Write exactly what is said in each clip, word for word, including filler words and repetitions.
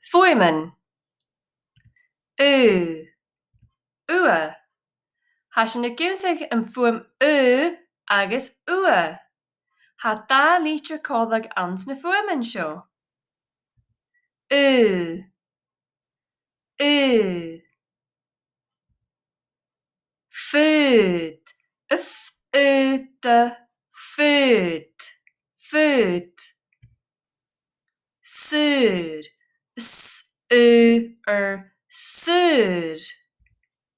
Fuaimean. U. Ua. Tha sinn ag ionnsachadh am fuaim u agus ua. Tha dà litir còmhla anns na fuaimean seo. U. U. Faod. F, aod, faod. Faod. Saor. S, aor, saor.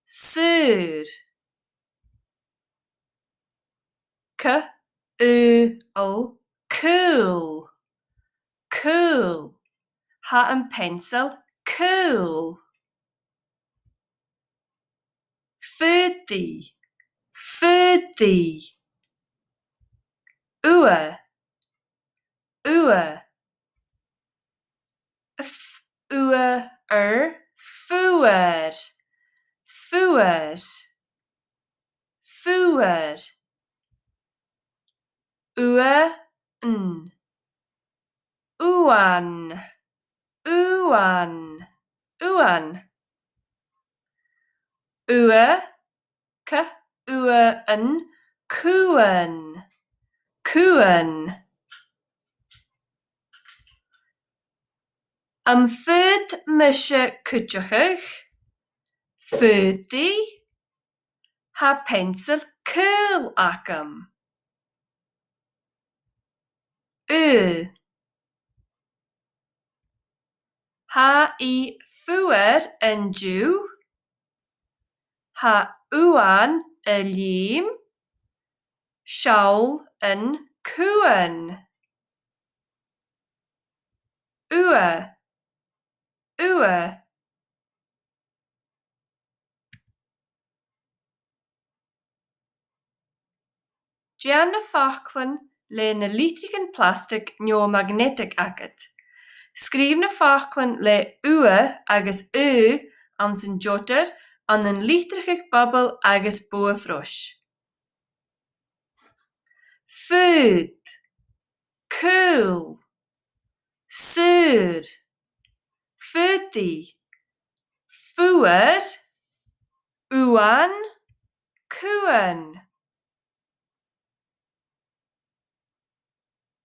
Saor. C, aol, caol. Caol. Tha am peansail caol. Faodaidh. Faodaidh. Ua. Ua. F, ua, aor, fuar. Fuar. Fuar. Ua, n. Uan. Uan. Uan. Ua, c, ua, an, cuan. Cuan. Am faod mise cuideachadh? Faodaidh. Tha peansail caol agam. U. Tha i fuar an-diugh. Tha uan a' leum. Seall an cuan. Ua. Ua. Dèan na faclan le na litrichean plastaig neo-magnetic agad. Sgrìobh na faclan le ua agus u anns an jotter ann an litreachadh bubble agus bogha-frois. Faod. Caol. Saor. Faodaidh. Fuar. Uan. Cuan.